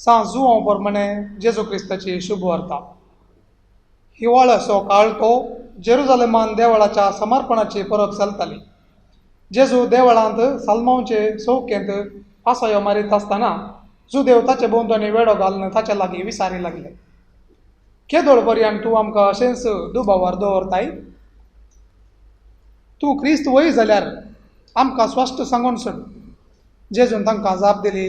सां जुआंव प्रमाणे जेजू क्रिस्ताची शुभवार्ता. हिवाळ्याचो काळ तो जेरुजालेमान देवळाच्या समर्पणाची परब चलताली. जेजू देवळांत साल्मांवचे चौकेंत पासयो मारीत आसतना जुदेव ताचे भोंवतणी वेडो घालून ताच्या लागीं विसारी लागले, केदोळ पर्यंत तूं आमकां अशेंच दुबावार दवरताय? तूं क्रिस्त वय जाल्यार आमकां स्पश्ट सांगून सोड. जेजून तांकां जाप दिली,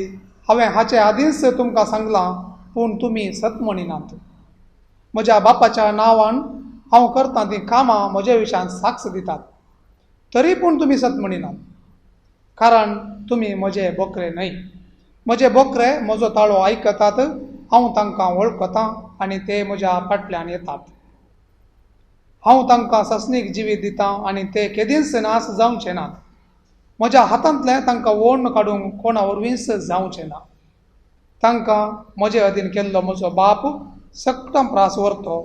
हांवें हाचे आदींच तुमकां सांगलां, पूण तुमी सत म्हणिनात. म्हज्या बापाच्या नांवान हांव करतां तीं कामां म्हजे विशयान साक्ष दितात, तरी पूण तुमी सत म्हणिनात, कारण तुमी म्हजे बोकरे न्हय. म्हजे बोकरे म्हजो ताळो आयकतात, हांव तांकां वळखतां आनी ते म्हज्या फाटल्यान येतात. हांव तांकां ससनीक जिवीत दितां आनी ते केदींच नाश जावचे नात. म्हज्या हातांतलें तांकां ओडून काडूंक कोणा वरवींच जावचें ना. तांकां म्हजे अधीन केल्लो म्हजो बाप सक्टां प्रास व्हरतो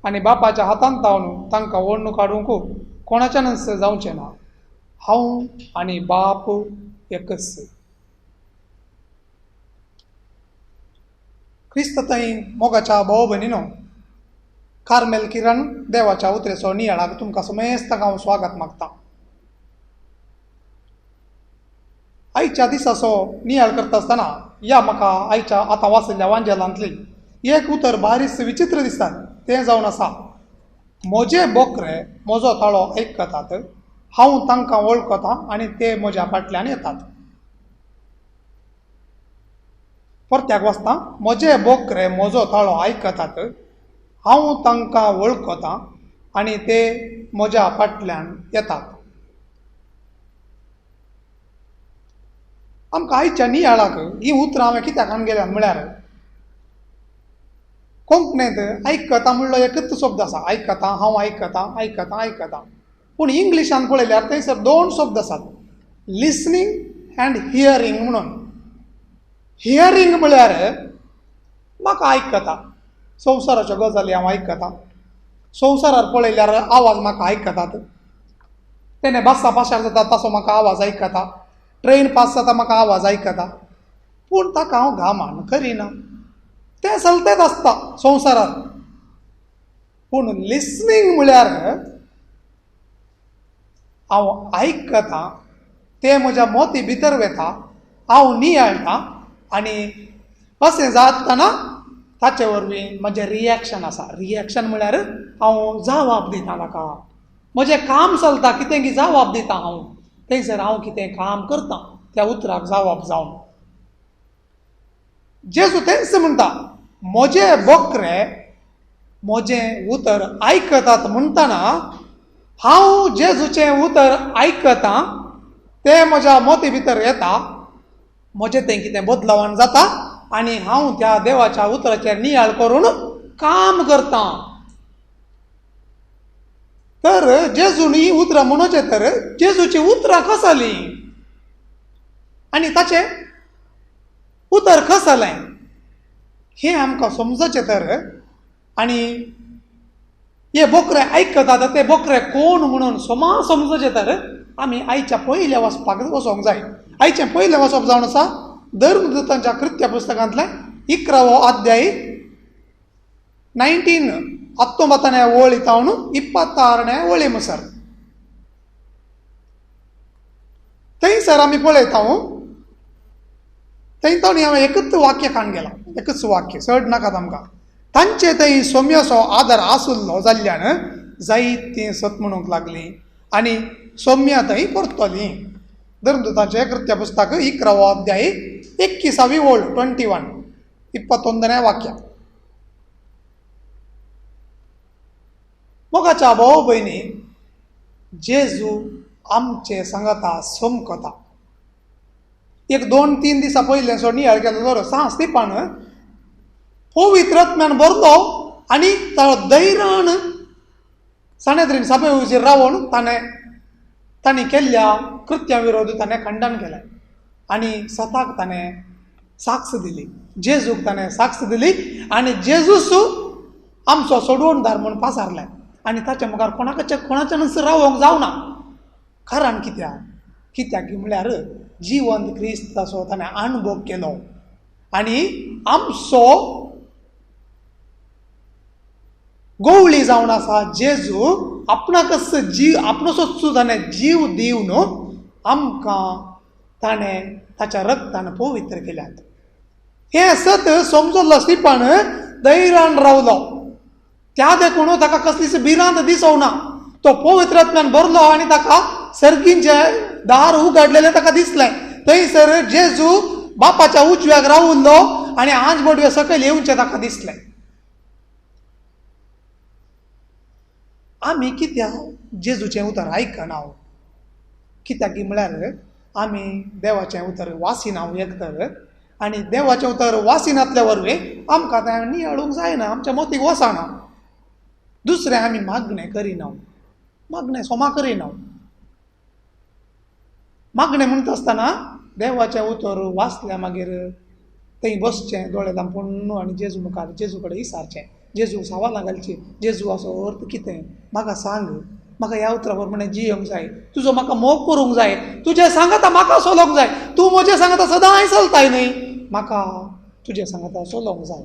आनी बापाच्या हातांत तावन तांकां ओडून काडूंक कोणाच्यानच जावचें ना. हांव आनी बाप एकच. क्रिस्त थंय मोगाच्या भाव भयणीनो, कार्मेल किरण देवाच्या उतरेचो नियाळाक तुमकां समेस्तांक हांव स्वागत मागता. आयच्या दिसाचो नियाळ करता आसतना या म्हाका आयच्या आतां वाचिल्ल्या वांजेलांतली एक उतर बारीस विचित्र दिसतात, तें जावन आसा, म्हजे बोकरे म्हजो ताळो आयकतात, हांव तांकां वळखतां आनी ते म्हज्या फाटल्यान येतात. परत्याक वाचता, म्हजे बोकरे म्हजो ताळो आयकतात, हांव तांकां वळखतां आनी ते म्हज्या फाटल्यान येतात. आमकां आयच्या नियाळाक ही उतरां हांवें कित्याक हाडून गेल्यात म्हळ्यार, कोंकणींत आयकता म्हणलो एकच शब्द आसा, आयकता, हांव आयकता, आयकता, आयकता. पूण इंग्लिशान पळयल्यार थंयसर दोन शब्द आसात, लिसनींग अँड हियरींग म्हणून. हियरींग म्हळ्यार म्हाका आयकता, संवसाराच्यो गजाली हांव आयकता, संवसारार पळयल्यार आवाज म्हाका आयकतात, तेणे बसां पासार जाता तसो म्हाका आवाज आयकता, ट्रेन पास जाता म्हाका आवाज आयकता, पूण ताका हांव घामान करिना, तें चलतेच आसता संवसारार. पूण लिसनींग म्हळ्यार हांव आयकता, तें म्हज्या मोती भितर वता, हांव नियाळटा आनी अशें जातना ताचे वरवीं म्हजें रिएक्शन आसा. रिएक्शन म्हळ्यार हांव जवाब दिता ताका, म्हजें काम चलता, कितें की जवाब दिता हांव, थंयसर हांव कितें काम करता त्या उतराक जवाब जावन. जेजू तेंच म्हणटा, म्हजे बोकरे म्हजें उतर आयकतात म्हणटना हांव जेजूचें उतर आयकतां, तें म्हज्या मोती भितर येता, म्हजें तें कितें बदलावण जाता आनी हांव त्या देवाच्या उतराचेर नियाळ करून काम करतां. तर जेजून ही उतरां म्हणोचें तर जेजूची उतरां कसलीं आनी ताचें उतर कसलें हें आमकां समजचें तर, आनी हे बोकरे आयकतात ते बोकरे कोण म्हणून समा समजचें तर आमी आयच्या पयल्या वचपाक वचोंक जाय. आयचें पयलें वचप जावन आसा धर्मदूतांच्या कृत्य पुस्तकांतलें 11वो अध्याय 19 19ನೇ ಓಳಿ ತಾವನು 26ನೇ ಓಳಿ मुसर. थंयसर आमी पळयता थंय ताणें हांवें एकच वाक्य काण गेलां, एकच वाक्य, चड नाकात आमकां. तांचे थंय सौम्याचो आदार आसुल्लो जाल्ल्यान जायतीं सत म्हणूंक लागलीं आनी सौम्या थंय परतलीं. धर्मदूतांचें कृत्य पुस्तक 11वो अध्याय 21वी ओळ 21 21ನೇ वाक्य. मोगाच्या भाव भयणी, जेजू आमचे सांगाता समकता. एक 2-3 दिसां पयलें सो नियाळ केलो बरो सांस स्तिपान पवित्र आत्म्यान भरलो आनी तो धैर्यान सानेद्रीन सभे हुजीर रावन ताणें तांणी केल्ल्या कृत्या विरोध ताणें खंडन केलें आनी स्वताक ताणें साक्ष दिली, जेजूक ताणें साक्ष दिली आनी जेजूस आमचो सोडवणदार म्हूण पासारलें आनी ताच्या मुखार कोणाकच कोणाच्यानच रावोंक जावना. कारण कित्याक कित्याक म्हळ्यार जिवंत क्रिस्ताचो ताणें अणभव केलो आनी आमचो गोवळी जावन आसा जेजू आपणाकच जीव आपणसोच ताणें जीव दिवन आमकां ताणें ताच्या रक्तान पवित्र केल्यात. हें सत समजल्लो स्टिफन धैर्यान रावलो. त्या देखून ताका कसलीच भिरांत दिसोना. तो पवित्र आत्म्यान भरलो आनी ताका सर्गींचें दार उगाडलेलें ताका दिसलें. थंयसर जेजू बापाच्या उजव्याक रावल्लो आनी आंज बोडवे सकयल येवचें ताका दिसलें. आमी कित्याक जेजूचें उतर आयकना? कित्याक म्हळ्यार आमी देवाचें उतर वासिना एक तर, आनी देवाचें उतर वासिनातल्या वरवीं आमकां तें नियाळूंक जायना, आमच्या मतीक वचना. दुसरें आमी मागणें करिना, मागणें सोमा करिना. मागणें म्हणटा आसतना देवाचें उतर वाचल्या मागीर थंय बसचें दोळे धांपून आनी जेजू मुखार जेजू कडेन विचारचें, जेजू सवालां घालची, जेजू असो अर्थ कितें म्हाका सांग, म्हाका ह्या उतरा प्रमाणे जियोंक जाय, तुजो म्हाका मोग करूंक जाय, तुजें सांगाता म्हाका चलोवंक जाय, तूं म्हजें सांगाता सदांय चलताय न्हय, म्हाका तुजें सांगाता चलोवंक जाय.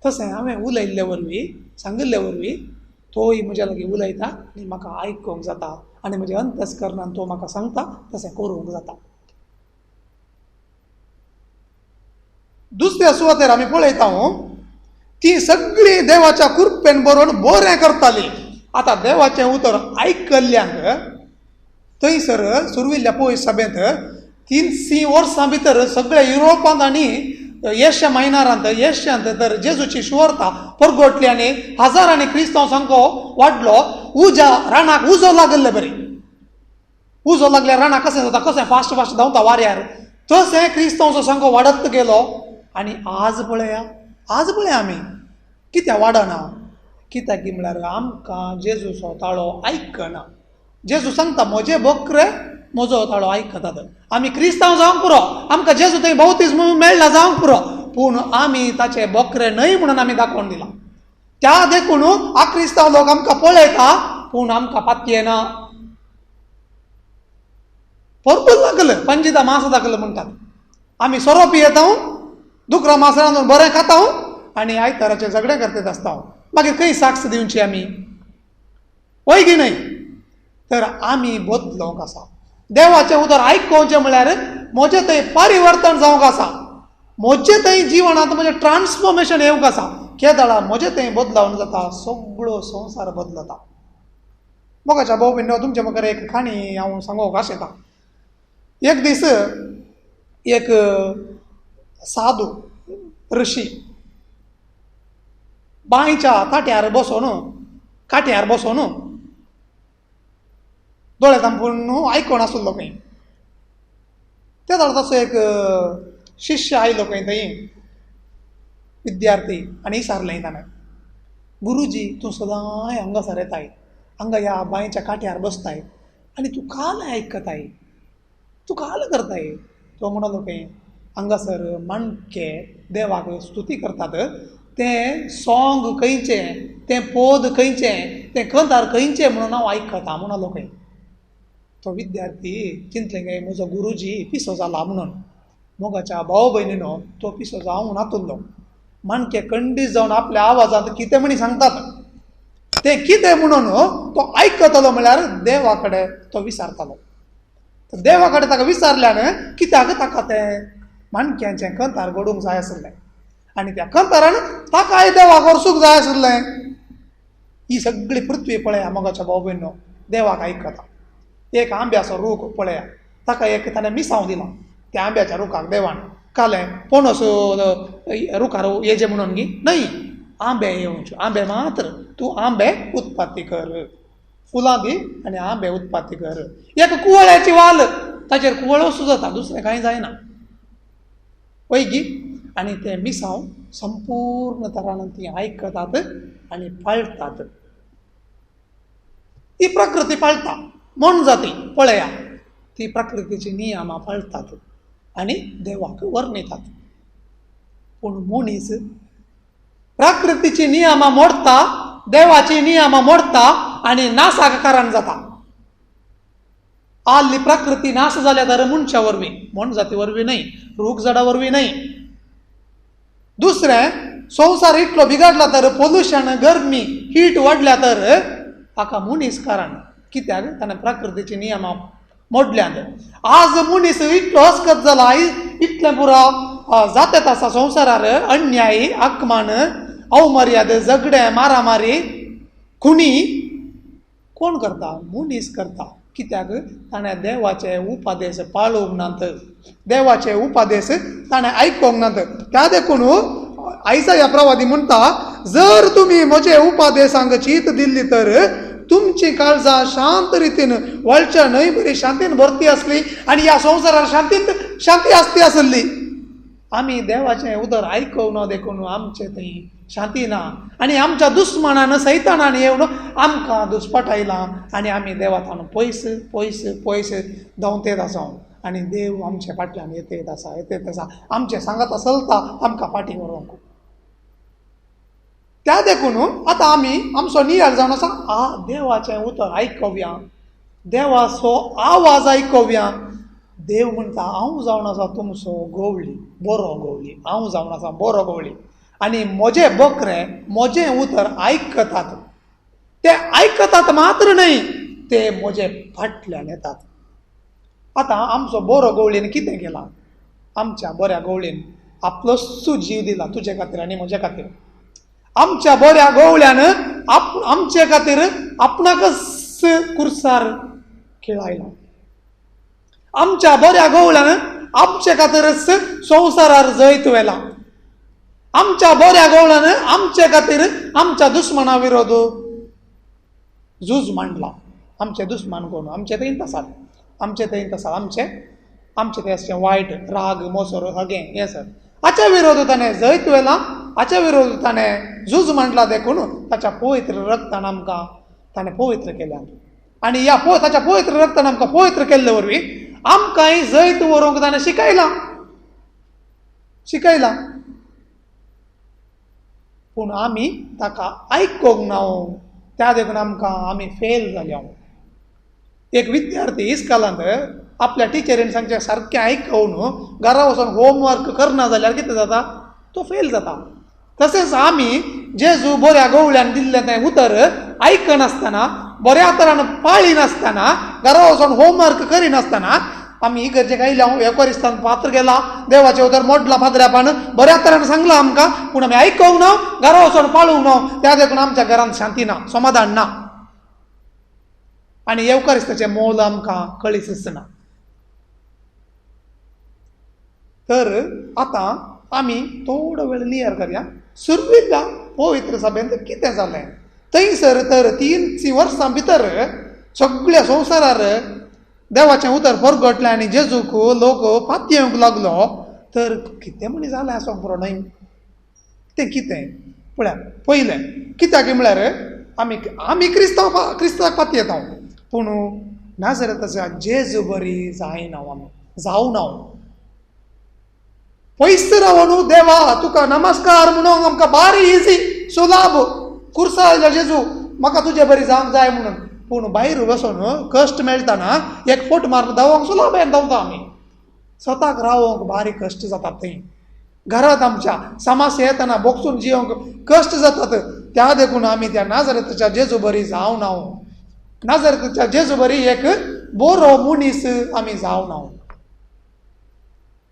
तशें हांवें उलयल्ले वरवीं सांगिल्ले वरवीं तोय म्हज्या लागीं उलयता आनी म्हाका आयकूंक जाता आनी म्हज्या अंतस्करणान तो म्हाका सांगता तशें करूंक जाता. दुसऱ्या सुवातेर आमी पळयता ती सगळी देवाच्या कृपेन बरोवन बरें करताली. आतां देवाचें उतर आयकल्ल्यांक थंयसर सुरविल्ल्या पळय सभेंत 300 वर्सां भितर सगळ्या युरोपांत आनी एशिया मायनरांत एशियांत तर जेजूची शुवर्ता परगटली आनी हजारांनी क्रिस्तांव सामको वाडलो. उज्या रानाक उजो लागल्ले बरी, उजो लागल्यार रानाक कशें जाता, कशें फास्ट फास्ट धांवता वाऱ्यार, तशें क्रिस्तांवचो सामको वाडत गेलो. आनी आज पळया, आज पळया आमी कित्याक वाडना? कित्याक म्हळ्यार आमकां जेजूचो ताळो आयकना. जेजू सांगता म्हजे बकरे म्हजो ताळो आयकतात. आमी क्रिस्तांव जावंक पुरो, आमकां जेजू थंय बाप्तीज्म मेळ्ळा जावंक पुरो, पूण आमी ताचे बकरे न्हय म्हणून आमी दाखोवन दिला. त्या देखून आक्रिस्तांव लोक आमकां पळयता पूण आमकां पातयेना. परतून लागले पंजिता मास दाखले म्हणटात. आमी सोरो पियेता, दुकरा मास रांदून बरें खाता आनी आयताराचें झगडें करतात आसता. मागीर खंय साक्ष दिवची आमी? वय की न्हय? तर आमी बदलोवंक आसा. देवाचें उतर आयकोवचें म्हळ्यार म्हजें थंय परिवर्तन जावंक आसा, म्हजें थंय जिवनांत म्हजें ट्रान्सफॉर्मेशन येवंक आसा. केदळा म्हजें थंय बदलावन जाता, सगळो संवसार बदलता. मोगाच्या भाव भयणीनो, तुमच्या मुखार एक काणी हांव सांगूंक आशेतां. एक दीस एक साधू ऋषी बांयच्या काट्यार बसोन, काट्यार बसोन दोळे धांपून आयकोन आसलो खंय. ते वेळार तसो एक शिष्य आयलो खंय थंय विद्यार्थी आनी विचारलें ताणें, गुरुजी तूं सदांय हांगासर येताय, हांगा ह्या बांयच्या काट्यार बसताय आनी तूं काल आयकताय, तूं काल करताय. तो म्हणलो खंय हांगासर माणके देवाक स्तुती करतात, तें सोंग खंयचें, तें पद खंयचें, तें कंतार खंयचें म्हणून हांव आयकता म्हणलो खंय. तो विद्यार्थी चिंतलें काय म्हजो गुरुजी पिसो जाला म्हणून. मोगाच्या भाव भयणीनो, तो पिसो जावंक नातुल्लो. माणके खंडीत जावन आपल्या आवाजांत कितें म्हणी सांगतात तें कितें म्हणून तो आयकतलो म्हळ्यार देवा कडेन तो विचारतालो. देवा कडेन ताका विचारल्यान कित्याक ताका तें माणक्यांचें कंतार घडूंक जाय आसलें आनी त्या कंतारान ताकाय देवाक वरसूंक जाय आसलें. ही सगळी पृथ्वी पळया मोगाच्या भाव भयणीनो, देवाक आयकता. एक आंब्याचो रूख पळया, ताका एक ताणें मिसांव दिलां. त्या आंब्याच्या रुखाक देवान कालें पणस रुखार येजे म्हणून गी न्हय, आंबे येवचे, आंबे मात्र तूं आंबे उत्पत्ती कर, फुलां दी आनी आंबे उत्पत्ती कर. एक कुवळ्याची वाल, ताचेर कुवळो सुद्दां जाता, दुसरें कांय जायना. वय गी? आनी तें मिसांव संपूर्ण तरान ती आयकतात आनी पाळटात. ती प्रकृती पाळटा, मोनजाती पळया ती प्रकृतीची नियमां पाळटात आनी देवाक वर्णितात. पूण मनीस प्रकृतीची नियमां मोडटा, देवाची नियमां मोडटा आनी नासाक कारण जाता. आल्ली प्रकृती नाश जाल्या तर मनशा वरवीं, मोनजाती वरवीं न्हय, रूख झाडां वरवीं न्हय. दुसरें, संवसार इतलो बिगाडला तर पोल्युशन, गरमी, हीट वाडल्या तर हाका मनीस कारण. कित्याक ताणें प्रकृतीची नियमां मोडल्यात. आज मनीस इतलो अस्कत जाला, इतलें पुरो जातात आसा संवसारार अन्याय, आकमान, अवमर्याद, झगडें, मारामारी, खुणी. कोण करता? मनीस करता. कित्याक ताणें देवाचे उपादेश पाळूंक नात, देवाचे उपादेश ताणें आयकूंक नात. त्या देखून आयजया प्रवादी म्हणटा, जर तुमी म्हजे उपादेशांक चीत दिल्ली तर तुमची काळजां शांत रितीन वळच्या न्हय बरी शांतीन भरती आसली आनी ह्या संवसारार शांतींत शांती आसती आसली. आमी देवाचें उतर आयकूंक देखून आमचें थंय शांती ना आनी आमच्या दुस्मानान सैतानान येवन आमकां दुस्पटायलां आनी आमी देवातान पयस पयस पयस धांवतेत आसा आनी देव आमच्या फाटल्यान येतेत आसा, येतेत आसा, आमचें सांगाता चलता, आमकां फाटीं व्हरूंक. त्या देखून आतां आमी आमचो नियाळ जावन आसा, आ देवाचें उतर आयकोवया, देवाचो आवाज आयकोवया. देव म्हणटा, हांव जावन आसा तुमचो गवळी, बरो गवळी, हांव जावन आसा बरो गवळी आनी म्हजे बकरे म्हजें उतर आयकतात. ते आयकतात मात्र न्हय, ते म्हजे फाटल्यान येतात. आतां आमचो बरो गवळीन कितें केलां? आमच्या बऱ्या गवळीन आपलोच जीव दिला तुजे खातीर आनी म्हजे खातीर. आमच्या बऱ्या गवळ्यान आमचे खातीर आपणाकच कुर्सार खेळायला. आमच्या बऱ्या गवळ्यान आमचे खातीरच संवसारार जैत व्हेला. आमच्या बऱ्या गवळ्यान आमचे खातीर आमच्या दुस्माना विरोध झूज मांडला. आमचे दुस्मान कोण? आमचे थंयच आसात, आमचे थंयच आसात, आमचे आमचे थंय आसचे वायट, राग, मोसर, हगें हें सर. हाच्या विरोध ताणें जैत व्हेला, हाच्या विरोध ताणें झूज मांडला. देखून ताच्या पवित्र रक्तान आमकां ताणें पवित्र केल्या आनी ह्या ताच्या पवित्र रक्तान आमकां पवित्र केल्ले वरवीं आमकांय जैत व्हरूंक ताणें शिकयलां, शिकयलां. पूण आमी ताका आयकूंक ना, त्या देखून आमकां आमी फेल जाल्या. एक विद्यार्थी इस्कालांत आपल्या टिचरीन सांगचें सारकें आयकून घरा वचून होमवर्क करना जाल्यार कितें जाता? तो फेल जाता. तशेंच आमी जेजू बऱ्या गवळ्यान दिल्लें तें उतर आयकनासतना, बऱ्या तरान पाळिनासतना, घरा वचून होमवर्क करिनासतना आमी इगर्जेक आयल्या, एवकोरिस्तान पात्र गेला, देवाचें उतर मोडलां फादऱ्यापान, बऱ्या तरान सांगलां आमकां, पूण आमी आयकूंक ना, घरा वचून पाळूंक ना. त्या देखून आमच्या घरांत शांती ना, समाधान ना आनी येवकारिस्ताचें मोल आमकां कळीच ना. तर आतां आमी थोडो वेळ नियार करया सुरवेच्या पवित्र सभेंत कितें जालें. थंयसर तर 3 वर्सां भितर सगळ्या संवसारार देवाचें उतर परगटलें आनी जेजूक लोक पातयेवंक लागलो. तर कितें म्हणी जालें आसोंक पुरो न्हय तें कितें पळया. पयलें कित्याक म्हळ्यार आमी आमी क्रिस्तांव क्रिस्ताक पातयेता, पूण नाजरेताच्या जेजू बरी जायना आमी, जावना. पयस रावन देवा तुका नमस्कार म्हणून आमकां बारी इजी सुलाभ, कुर्सा जेजू म्हाका तुजे बरी जावंक जाय म्हणून. पूण भायर वचून कश्ट मेळटाना एक फोट मारून धांवंक सुलाभ धांवता आमी. स्वताक रावोंक बारीक कश्ट जातात थंय घरांत आमच्या समाज येतना बोगसून जियोंक कश्ट जातात. त्या देखून आमी त्या नाजरेताच्या जेजू बरी जावना. नाजरेताच्या जेजू बरी एक बरो मनीस आमी जावना.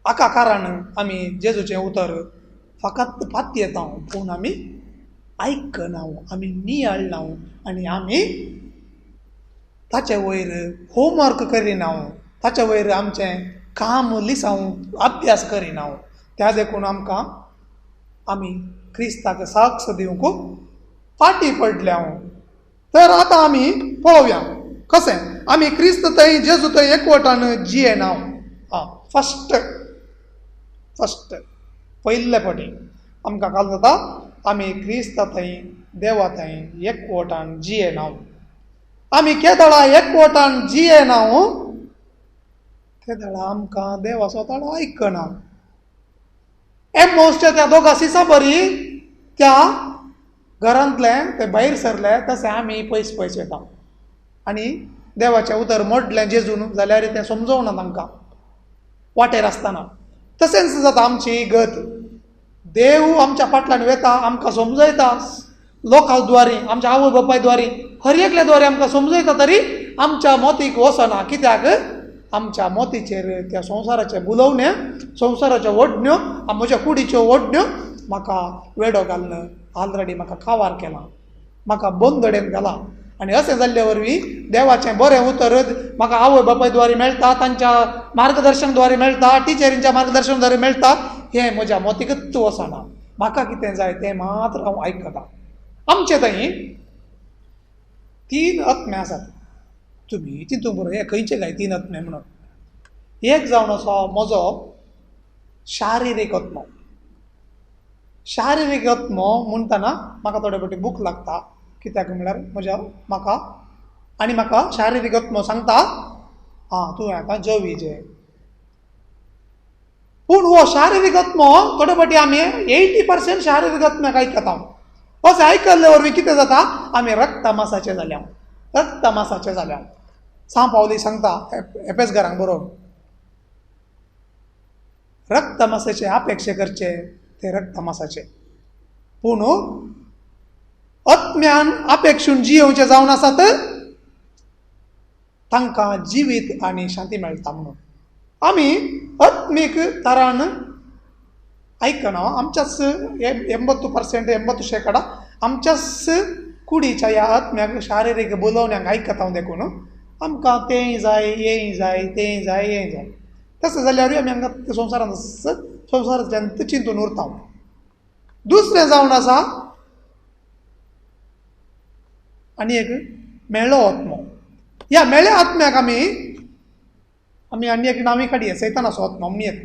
हाका कारण आमी जेजूचें उतर फकत पातयेता, पूण आमी आयकना, आमी नियाळना आनी आमी ताचे वयर होमवर्क करिना, ताचे वयर आमचें काम लिसांव अभ्यास करिना. त्या देखून आमकां आमी क्रिस्ताक साक्ष दिवंक फाटीं पडल्या. तर आतां आमी पळोवया कशें आमी क्रिस्त थंय जेजू थंय एकवटान जियेना. आं, फस्ट फस्ट पयले फावटी आमकां काल जाता आमी क्रिस्ता थंय देवा थंय एकवटान जियेना. आमी केदळा एकवटान जियेना तेदळा आमकां देवाचो ताळो आयकना. एमोसच्या त्या दोगा सिसा बरी त्या घरांतले ते भायर सरले तशें आमी पयस पयस वता आनी देवाचें उतर मोडलें जेजून जाल्यार तें समजोवना तांकां वाटेर आसतना. तशेंच जाता आमची गत. देव आमच्या फाटल्यान वेता, आमकां समजयता, लोकां द्वारी, आमच्या आवय बापाय द्वारी, हर एकल्या द्वारे आमकां समजयता, तरी आमच्या मोतीक वचना. कित्याक? आमच्या मोतीचेर त्या संवसाराचे बुलोवण्यो, संवसाराच्यो ओडण्यो, म्हज्या कुडीच्यो ओडण्यो म्हाका वेडो घालून ऑलरेडी म्हाका कावार केला, म्हाका बंदडेन घाला. आनी अशें जाल्ले वरवीं देवाचें बरें उतर म्हाका आवय बापाय द्वारे मेळटा, तांच्या मार्गदर्शन द्वारे मेळटा, टिचरींच्या मार्गदर्शन द्वारे मेळटा, हें म्हज्या मोतीकच वचना. म्हाका कितें जाय तें मात्र हांव आयकतां. आमचे थंय 3 आत्मे आसात. तुमी चिंतूंक बरो हे खंयचे काय 3 आत्मे म्हणून. एक जावन आसा म्हजो शारिरीक आत्मो. शारिरीक आत्मो म्हणटना म्हाका थोडे फावटी भूक लागता, कित्याक म्हणल्यार म्हज्या म्हाका आनी म्हाका शारिरीक आत्मो सांगता आं तुवें आतां जेवी जे. पूण हो शारिरीक आत्मो थोडे फावटी आमी 80% शारिरीक आत्म्याक आयकता. अशें आयकल्ले वरवीं कितें जाता, आमी रक्तमासाचे जाल्या, रक्तमासाचे जाल्या. सांव पावली सांगता एपेसघरांक बरोवन, रक्तमासाचे अपेक्षा करचे ते रक्तमासाचे, पूण आत्म्यान अपेक्षून जियेवचे जावन आसात तांकां जिवीत आनी शांती मेळटा. म्हणून आमी आत्मीक तरान आयकना. आमच्याच 80% 80% आमच्याच कुडीच्या ह्या आत्म्याक शारिरीक बोलोवण्याक आयकता. देखून आमकां तेंय जाय, हेंय जाय, तेंय जाय, हेंय जाय. तशें जाल्यारूय आमी हांगा संवसारांत संवसारांतल्यान चिंतून उरता. दुसरें जावन आसा आनी एक मेळो आत्मो. ह्या मेळ्या आत्म्याक आमी आमी आनी एक नांवी काडये, सैतानाचो आत्मो म्हणयेत.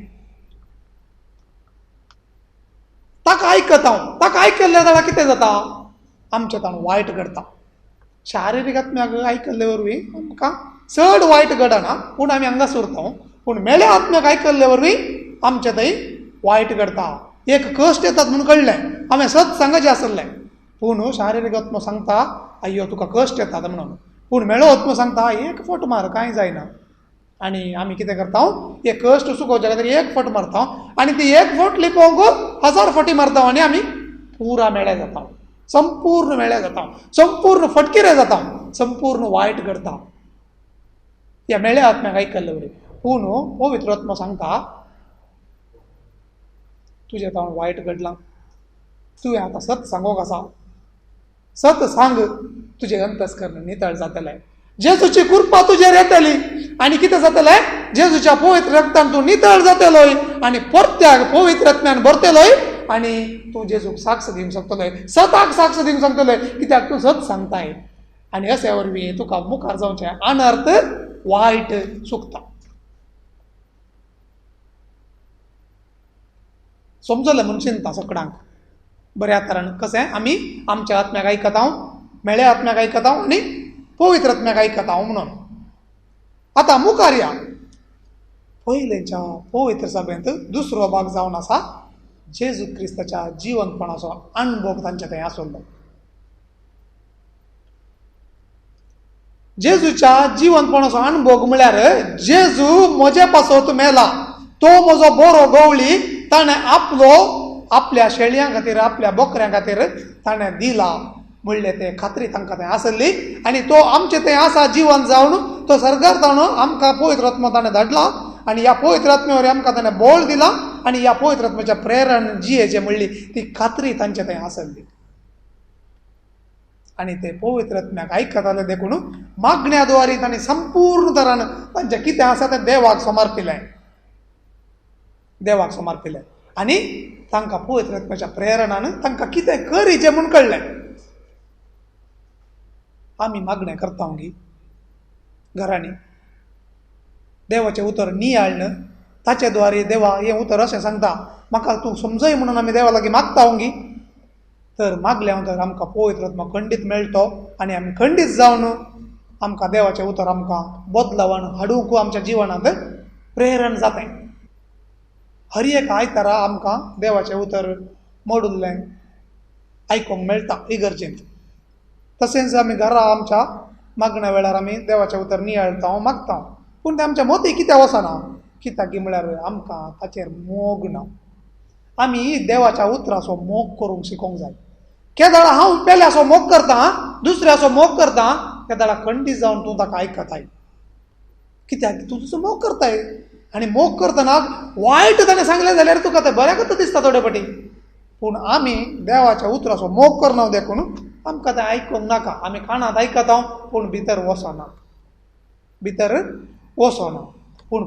ताका आयकता, ताका आयकल्ले जाल्यार कितें जाता, आमचें ताण वायट घडटा. शारिरीक आत्म्याक आयकल्ले वरवीं आमकां चड वायट घडना, पूण आमी हांगाच उरता. पूण मेळ्या आत्म्याक आयकल्ले वरवीं आमचें थंय वायट घडटा. एक कश्ट येतात म्हणून कळ्ळें, हांवें सत सांगचें आसलें, पूण शारिरीक आत्मो सांगता अय्यो तुका कश्ट येतात म्हणून, पूण मेळो आत्मो सांगता एक फट मार कांय जायना. आनी आमी कितें करता, एक कश्ट सुकोवच्या खातीर एक फट मारता आनी ती एक फट लिपोवंक 1000 फटी मारता आनी आमी पुरा मेळ्या जाता, संपूर्ण मेळ्या जाता, संपूर्ण फटकिरे जाता, संपूर्ण वायट घडटा. ह्या मेळ्या आत्म्याक आयकल्ले वरी. पूण पवित्र आत्मो सांगता तुजें ताण वायट घडलां, तुवें आतां सत सांगोंक आसा, सत सांग, तुजें अंतस्कर्ण नितळ जातलें, जेजूची कृपा तुजेर येतली आनी कितें जातलें, जेजूच्या पवित्र रक्तान तूं नितळ जातलोय आनी परत्याक पवित्र आत्म्यान भरतलोय आनी तूं जेजूक साक्ष दिवंक शकतलोय, सताक साक्ष दिवंक शकतलोय, कित्याक तूं सत सांगताय. आनी अशे वरवीं तुका मुखार जावचें अनर्थ वायट चुकता. समजलें म्हूण चिंता सगळ्यांक बऱ्या तरान कशें आमी आमच्या आत्म्याक आयकता, मेळ्या आत्म्याक आयकता आनी पवित्र आत्म्याक आयकता म्हणून. आतां मुखार या पयलेच्या पवित्र सभेंत दुसरो भाग जावन आसा जेजू क्रिस्ताच्या जिवनपणाचो अणभव तांचे थंय आसलो. जेजूच्या जिवनपणाचो अणभोग म्हळ्यार जेजू म्हजे पासत मेला, तो म्हजो बरो गवळी, ताणें आपलो आपल्या शेळयां खातीर आपल्या बोकऱ्यां खातीर ताणें दिला म्हणलें तें खात्री तांकां थंय आसली. आनी तो आमचें थंय आसा जिवन जावन तो सर्गार जावन आमकां पवित्र आत्मो ताणें धाडला आनी ह्या पवित्र आत्म्या वरवीं आमकां ताणें बळ दिला आनी ह्या पवित्र आत्म्याच्या प्रेरण जियेचें म्हणली ती खात्री तांचे थंय आसली. आनी ते पवित्र आत्म्याक आयकताले देखून मागण्या द्वारी तांणी संपूर्ण तरान तांचें कितें आसा तें देवाक समर्पिलें, देवाक समर्पिलें आनी तांकां पवित्र आत्म्याच्या प्रेरणान तांकां कितें करीचें म्हूण कळ्ळें. आमी मागणें करता गी घरांनी देवाचें उतर नियाळ्ळें ताचे द्वारे देवा हें उतर अशें सांगता म्हाका तूं समजय म्हणून आमी देवा लागीं मागता गी, तर मागल्या तर आमकां पवित्र आत्मो खंडीत मेळटो आनी आमी खंडीत जावन आमकां देवाचें उतर आमकां बदलावन हाडूंक आमच्या जिवनांत प्रेरण जातें. हर एक आयतारा आमकां देवाचें उतर मोडुल्लें आयकूंक मेळटा इगर्जेंत. तशेंच आमी घरा आमच्या मागण्या वेळार आमी देवाचें उतर नियाळता, मागता, पूण तें आमच्या मोती कित्याक वचना? कित्याक की म्हळ्यार आमकां ताचेर मोग ना. आमी देवाच्या उतराचो मोग करूंक शिकोंक जाय. केदाळा हांव पेल्याचो मोग करता, दुसऱ्याचो मोग करता, केदाळा खंडीत जावन तूं ताका आयकताय. कित्याक तूं तुजो मोग करताय आनी मोग करतना वायट ताणें सांगलें जाल्यार तुका तें बऱ्याकच दिसता थोडे फाटी. पूण आमी देवाच्या उतराचो मोग करना देखून आमकां तें आयकूंक नाका. आमी कानांत आयकता पूण भितर वचना, भितर वचना. पूण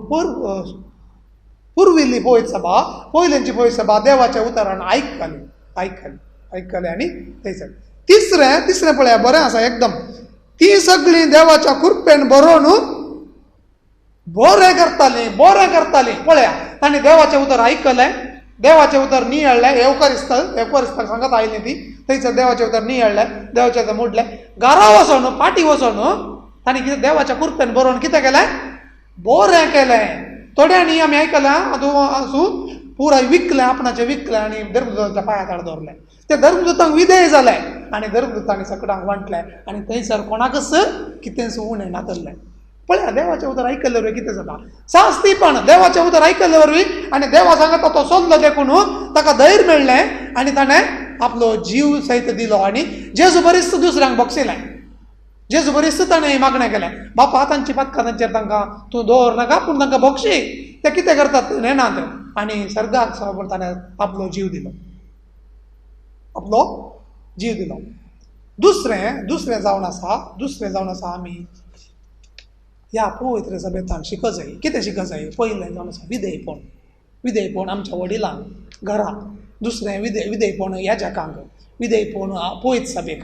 पुर्विल्ली पवित्र सभा, पयलींची पवित्र सभा देवाच्या उतरान आयकली, आयकली, आयकलें आनी थंयसर. तिसरें, तिसरें पळया बरें आसा एकदम. ती सगळीं देवाच्या कृपेन बरोवन बरें करतालीं, बरें करतालीं. पळया तांणी देवाचें उतर आयकलें, देवाचें उतर नियाळ्ळें, येवकारिस्त येवकारिस्ताक सांगत आयलीं ती थंयसर देवाचें उतर नियाळ्ळें, देवाचें उतर मोडलें, घरा वचोन पाटी वचोन तांणी कितें देवाच्या कृपेन बरोवन कितें केलें? बरें केलें. थोड्यांनी आमी आयकलां आसूं पुराय विकलें, आपणाचें विकलें आनी धर्मदूताच्या पांया ताळ दवरलें. ते धर्मदूतांक विधेय जालें आनी धर्मदूतांनी सकडांक वांटलें आनी थंयसर कोणाकच कितेंच उणें नातल्लें. पळया देवाचें उतर आयकल्ले वरवीं कितें जाता? सास्तीपण देवाचें उतर आयकल्ले वरवीं आनी देवा सांगता तो सोदलो देखून ताका धैर्य मेळ्ळें आनी ताणें आपलो जीव सयत दिलो आनी जेजू बरीच दुसऱ्यांक बक्षिलें. जेजू बरीच ताणें मागणें केलें, बापा तांची पातकां तांचेर तांकां तूं दवर नाका, पूण तांकां बक्षी. ते कितें करतात नेणात आनी सर्गाक सगळो ताणें आपलो जीव दिलो, आपलो जीव दिलो. दुसरें, दुसरें जावन आसा, दुसरें जावन आसा आमी ह्या पवित्र सभेंतल्यान शिकत जाय. कितें शिकत जाय? पयलें जावन आसा विधेयपण, विधेयपण आमच्या वडिलांक घरा. दुसरें विधेयपण याजकांक, विधेयपण पवित्र सभेक.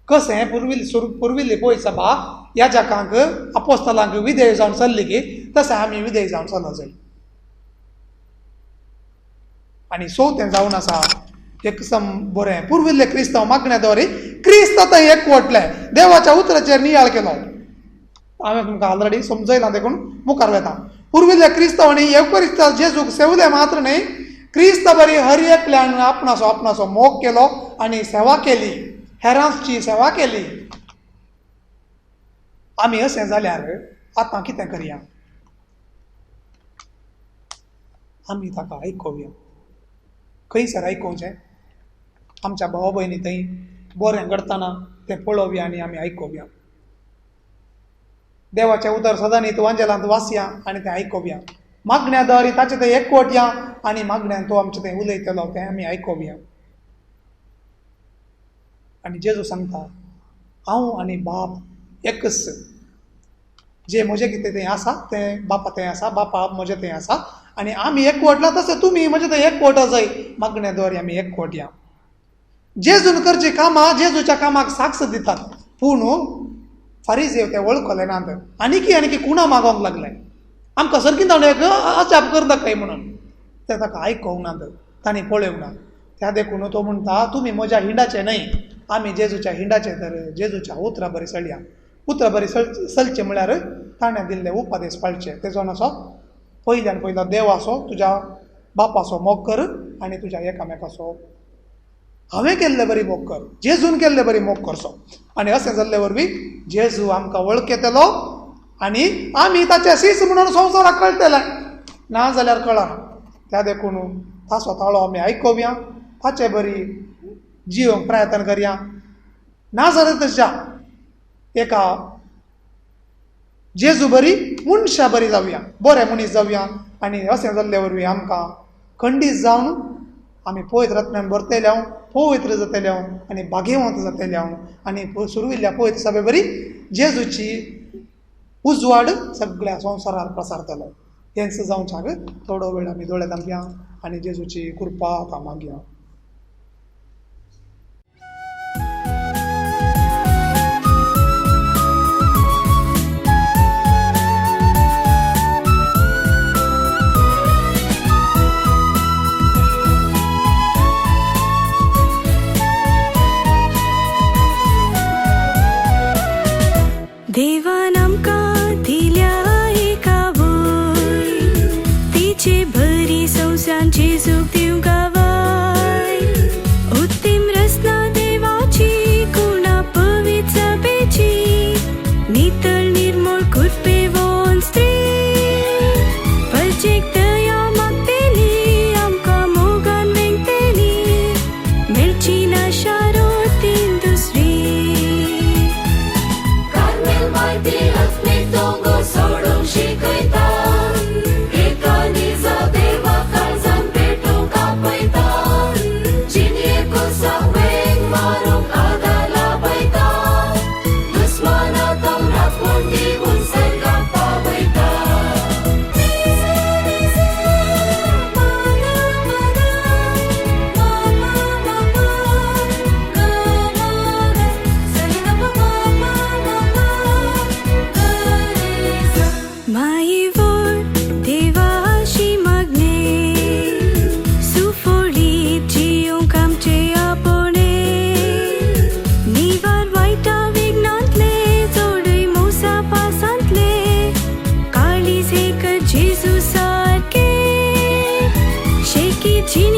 कशें पुर्विल्ली पवित्र सभा याजकांक आपोस्तलांक विधेय जावन चल्ली की तशें आमी विधेय जावन चलत जाय. आनी चवथें जावन आसा एक बरें पुर्विल्ले क्रिस्तांव मागण्या द्वारे क्रिस्त आतां एकवटले, देवाच्या उतराचेर नियाळ केलो. हांवें तुमकां ऑलरेडी समजयलां देखून मुखार वता. पुर्विल्ल्या क्रिस्तांवांनी येवकरिस्ता जेजूक सेवले मात्र न्हय, क्रिस्ता बरी हर एकल्यान आपणाचो आपणाचो मोग केलो आनी सेवा केली, हेरांची सेवा केली. आमी अशें जाल्यार आतां कितें करया? आमी ताका आयकोवया. खंयसर आयकोवचें? आमच्या भाव भयणी थंय बरें घडटना तें पळोवया आनी आमी आयकोवया. देवाचें उतर सदांनी वांजेलांत वाचया आनी तें आयकोवया. मागण्या द्वारे ताचें तें एकवटया आनी मागण्यान तो आमचें तें उलयतलो तें आमी आयकोवया. आनी जेजू सांगता, हांव आनी बाप एकच. जे म्हजें कितें तें आसा तें बापा तें आसा, बापा म्हजें तें आसा आनी आमी एकवटला तशें तुमी म्हजें तें एकवट जाय. मागण्या द्वारे आमी एकवटया. जेजून करचीं कामां जेजूच्या कामाक साक्ष दितात, पूण फारीजेव ते वळखले नात. आनीकी आनीकी कुणा मागोवंक लागले, आमकां सरकी ताणें एक अजाप करता काय म्हणून. ते ताका आयकोंक नात, तांणी पळोवंक ना. त्या देखून तो म्हणटा, तुमी म्हज्या हिंडाचे न्हय, आमी जेजूच्या हिंडाचे. तर जेजूच्या उतरा बरी चलया. उतरा बरी चलचें म्हळ्यार ताणें दिल्ले उपदेश पाळचे. ते जावन आसा पयल्यान पयलो देवाचो तुज्या बापाचो मोग कर आनी तुज्या एकामेकाचो हांवें केल्ले बरी मोग कर, जेजून केल्ले बरी मोग करचो. आनी अशें जाल्ले वरवीं जेजू आमकां वळखतलो आनी आमी ताचे शीस म्हणून संवसाराक कळटलें, ना जाल्यार कळना. त्या देखून ताचो ताळो आमी आयकोवया, ताचे बरी जिवंक प्रयत्न करया. ना जाल्यार तशा एका जेजू बरी मनशां बरी जावया, बरे मनीस जावया. आनी अशें जाल्ले वरवीं आमकां खंडीत जावन आमी पवित्र आत्म्यान भरतले, पवित्र जातले आनी भाग्यवंत जातले. आनी सुरविल्ल्या पवित्र सभे बरी जेजूची उजवाड सगळ्या संवसारार पसारतलो. हेंच जावच्याक थोडो वेळ आमी दोळे धांपया आनी जेजूची कृपा आतां मागया. देवान आमकां दिल्या एका वय, तिचे बरी संवसारान जेजूक दिवंक गावाय. जिणेची